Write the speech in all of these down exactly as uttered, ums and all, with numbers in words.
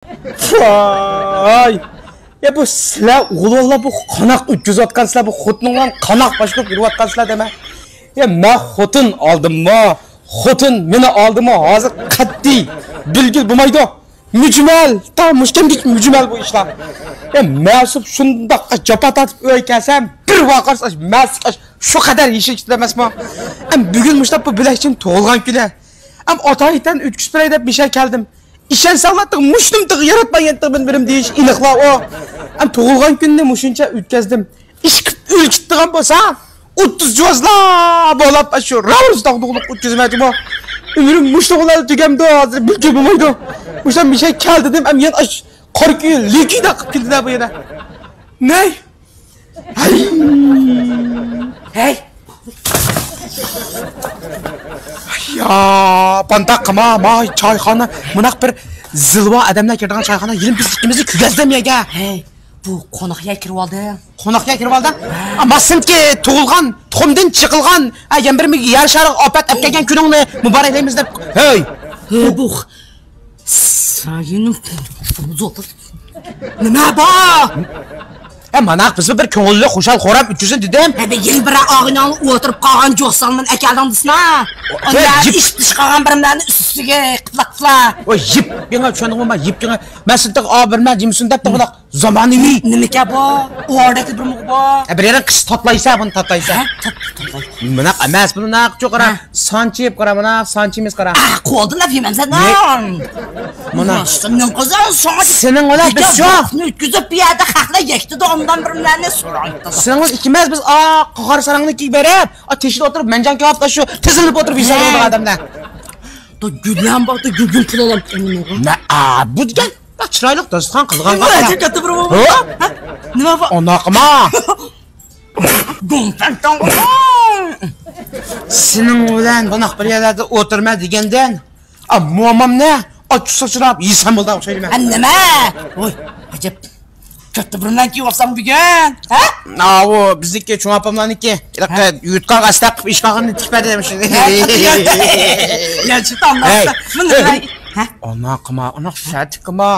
ۋاي! يا بۇ سىلەر ئوغۇل بالىلار بۇ قاناق ئۆتكۈزۈۋاتقانسىلەر، بۇ خوتۇنۇڭلارنى قاناق باشقۇرۇپ يۈرۈۋاتقانسىلەر دەمە. يا مەن خوتۇن ئالدىممۇ، خوتۇن مېنى ئالدىمۇ ھازىر قەتئىي بىلگىلى بولمايدۇ. مۈجمەل، تا مۇشۇ كەمگىچە مۈجمەل بۇ ئىشلار. يا مەسۇپ شۇنداق جاپا تارتىپ ئۆيگە كەلسەم، بىر ۋارقىرىسا مەسىك شۇ قەدەر يېشىل كېتىدۇ ئەمەسمۇ؟ ئەم بۈگۈن مۇشۇنداق بۇ بۆلەكچىنىڭ تۇغۇلغان كۈنى. ئەم ئاتا ئېتەن ئۆتكۈزۈپ بېرەي دەپ مىشەگە كەلدىم. ئىشەنسەڭلار، مۇشتۇمتىغ ياراتمايەنتىغ بىر بىرىم دېيىش ئېنىقلا ئۇ. ئەم تۇغۇلغان كۈننى مۇشۇنچە ئۆتكەزدىم. ئىشقىپ ئۆلۈپ كېتىدىغان بولسا، ئوتتۇز جوزلا بولاپ شۇ راۋۇرۇس داغدۇغىلىق ئۆتكۈزمەيدىمۇ؟ ئۆمرۈم مۇشۇ بىلەن تۈگەمدۇ، ھازىر بىلگىلى بولمايدۇ. مۇشۇ مىشەگە كەل دېدىم، ئەم يەنە ئاش قارا كۈيى لىكىدە قىلىپ كېلىدۇ بۇ يەنە. نەي؟ ھەي! ھەي! يا، بۇنداق قىلما، ما چايخانا، مۇنداق بىر زىلۋا ئادەملەر كىرىدىغان چايخانا، يېرىم بىز ئىككىمىزنى كۆرگۈزدۈم يەگە. ھەي، بۇ قوناق يەر كىرىۋالدى. قوناق يەر كىرىۋالدى؟ ئا، ما سىنكى تۇغۇلغان، تۇخۇمدىن چىقىلغان، ئا، يەنە بىر يەر شارىغا ئاپەت ئەپ كەلگەن كۈنۈڭنى مۇبارەكلەيمىز دەپ. ھەي! ھەي، بۇ سايىنىڭ نېمە بار؟ ئە، مانا بىز بىر كۆڭۈللۈك، خۇشال، خوراپ ئۆتكۈزسۇن دېدىم. ھە، بىر يىل بىر ئاغىنىڭ ئولتۇرۇپ قالغان جوسالمىنى ئەكەلدىڭ دېسىنا. ئۇلار يىپ ئىش پىشقالغان بىرمىلەرنى ئۈستىگە قىپلاقلا. ئۇ يىپ، يېڭى چۈشەندىڭمۇ؟ ما يىپ، يېڭى. مەن سىنتىغ ئا بىرمە جىمسۇن دەپ تۇغۇلۇق. زامانىۋى. نېمىكەن بۇ؟ ئۇ ئاردەكلا بىر مۇغ بۇ. ھە، بىر يېرىڭ قىش تاتلايسا، بۇنى تاتلايسا. ھە؟ تات-، تاتلاي. مۇنداق ئەمەس، بۇنى ناق چوقۇرا. ھە. سانچىپ قارا، مانا سانچىمىز قارا. ئا، قولدىن ئەپ يېمەمسەن. مانا. سېنىڭ قىزىڭ ساڭا سېنىڭ بىلەن بىز شۇ. ۋاقىتنى ئۆتكۈزۈپ، بۇ يەردە خەقلەر يەكتىدە ئاندان بىر نەرسە سورايدۇ. سېنىڭ بىز ئىككىمىز، بىز ئا قاغار ساراڭنىكىگە بېرىپ، ئا تېشىدا ئولتۇرۇپ، مەنجان كاۋاپتا شۇ تىزىلىپ ئولتۇرۇپ يېسەك بولىدىغان ئادەملەر. تو گۈللەم بار، تو گۈلگۈن پۇل ئالام. نە، ئا، بۇ دېگەن چىرايلىق داستىخان قىلغانغا قارا. نېمە؟ ھە؟ نېمە بار؟ ئۇنداق قىلما. سېنىڭ بىلەن بۇنداق بىر يەرلەردە ئولتۇرما دېگەندىن، ئا، مومامنى ئاچچىق سۇچۇراپ يېسەم بولىدىغان ئوخشايدۇ ماڭا. ھە، نېمە؟ ۋوي، ئەجەب. كاتتا بىر نەرسە كىيىۋاپسەن بۈگۈن، ھە؟ ئاۋۇ بىزنىڭكى چوڭ ئاپاملارنىڭكى، ھە؟ يۇتقان ئاستا قىلىپ ئىش قىلغىنىنى تىكىپ بەردى مۇشۇنى. ھە، ياخشى تاملاشتا. ھەي، ھەي. ئانا قىلما، ئانا سەتىك قىلما.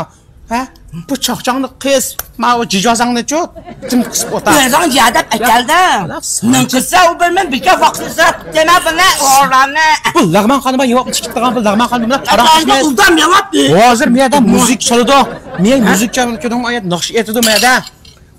ھە؟ بۇ چاقچاقنى قىس، ماۋۇ جىجازاڭنىچۇ، جىم قىسىپ ئولتۇر. ئۆزۈڭ ياداپ ئەكەلدىڭ. نېمە قىلسا ئۇ بىلمەي بىكار ۋاقىتنى ئىسراپ قىلما بۇنى ئوراننى. بۇ لەغمەنخانا بار، ياۋاپ چىقىپ تۇرغان بۇ لەغمەنخانا بۇلار قاراقلىشماي. ئۇلدام يالاپ. ھازىر مۇ يەردە مۇزىكا چالىدۇ. مەن مۇزىكا چالىدۇ، مۇ يەردە.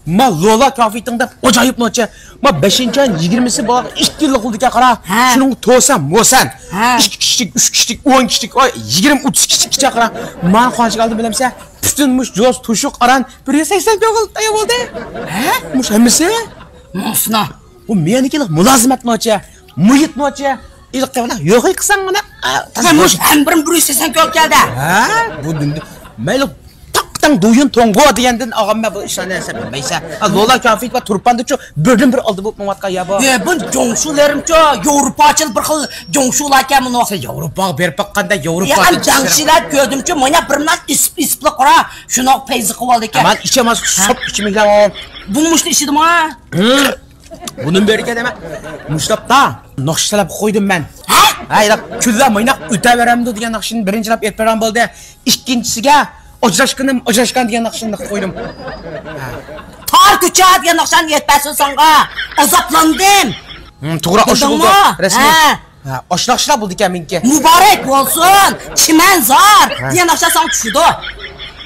ما لولا كافېتىڭ دەپ ئاجايىپ نوچى. ما بەشىنچى ئاينىڭ يىگىرمىسى بولغان ئىككى يىللىق بولىدىكەن قارا. ھە. شۇنىڭغا توسا موسەن. ھە. ئىككى كىشىلىك، ئۈچ كىشىلىك، ئون كىشىلىك، ئاي، يىگىرمە، ئوتتۇز كىشىلىك ئىچە قارا. مانا قانچىگە ئالدىم بىلەمسەن؟ پۈتۈن مۇش جوز توشۇق ئاران بىر يۈز سەكسەن كۆڭۈل تەييار بولدى. ھە؟ مۇش ھەممىسى. مۇسنا. بۇ مېنىڭكى مۇلازىمەت نوچى. مۇھىت نوچى. ئىلقى مانا يوقى قىلساڭ مانا. مەن مۇش ھەمبىرىم بىر يۈز سەكسەن كۆپ كەلدى. ھە؟ بۇ دۈمدە. مەيلى تاقتاڭ دويۇن توڭغو دېگەندىن ئالغان مەن بۇ ئىشلارنى دەپ بىلمەيسەن. ھە، لولا كافېت ۋە تۇرپاندا شۇ بىردىن بىر ئالدى بولۇپ مېڭىۋاتقان يا بۇ. ھە، بۇ جوڭشۇلىرىمچۇ، ياۋروپاچىل بىر خىل جوڭشۇلاركەن مۇنۇ. سەن ياۋروپاغا بېرىپ باققاندا ياۋروپا. يا، ئەم جاڭشىلار كۆردۈمچۇ، مانا بىر نان ئېسىپ، ئېسىپلا قارا، شۇنىڭ پەيزى قىلىۋالدىكەن. مانا ئىچەمسەن، ھە؟ سوپ ئىچىملىكلەر. بۇ مۇشۇنى ئىچىدىما؟ ھە. بۇنىمۇ بېرىكە دەمە. مۇشتاپتا ناخشا سېلىپ قويدۇم مەن. ھە؟ ھە، ياق، كۈنلەر مايناق ئۆتەۋېرەمدۇ دېگەن ناخشىنى بىرىنچىلەپ ئېلىپ بېرىڭ بولدى. ئىككىنچىسىگە ئاجراشقىنىم ئاجراشقان دېگەن ناخشىنى قويدۇم. ھە. تار كوچا دېگەن ناخشانى ئېلىپ بەرسۇن ساڭا. ئازابلاندىم. ھىم، توغرا، ئاشۇ بولدى. بىلدىڭمۇ؟ رەسمىي. ھە. ھە، ئاشۇنداق ئىشلار بولىدىكەن مېنىڭكى. مۇبارەك بولسۇن، چىمەنزار ھە. دېگەن ناخشا ساڭا چۈشىدۇ.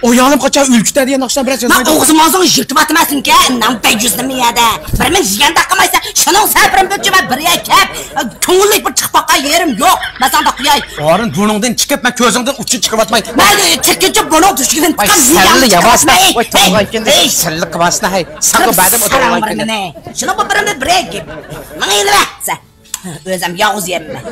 ئايالىم قاچان ئۆلۈپ كېتەر دېگەن ناخشا بىرەر مەن سۆزلەيدۇ. ئوغزىمىزنىڭ يىرتىۋاتىمەسمىكەن، نەم بەيجۈزنىمۇ يەدە. بىر مەن يېگەندەك قىلمايسەن، شۇنىڭ سەۋەبىدىن بىر يەر كەپ، كۆڭۈللۈك بىر چىقىپ باققان يېرىم يوق. مەن ساڭا قوياي. ئارىن بۇرنۇڭدىن چىقىپ، مەن كۆزۈڭدىن ئۇچۇن چىقىۋاتماي. مەن چىققىچە بۇرنۇڭ تۈشكىدىن ۋاي، چىققان سەللە ياۋاسلا. ۋاي، تۇغۇلغان كۈندە سەللە قىلماسلا، ھەي. ساڭا بەردىم ئۇ تۇغۇلغان كۈندە. شۇنىڭ بىر بىرىمدە بىر گەپ. ماڭا ئېلىۋەتسە. ئۆزۈم يالغۇز يەيمەن.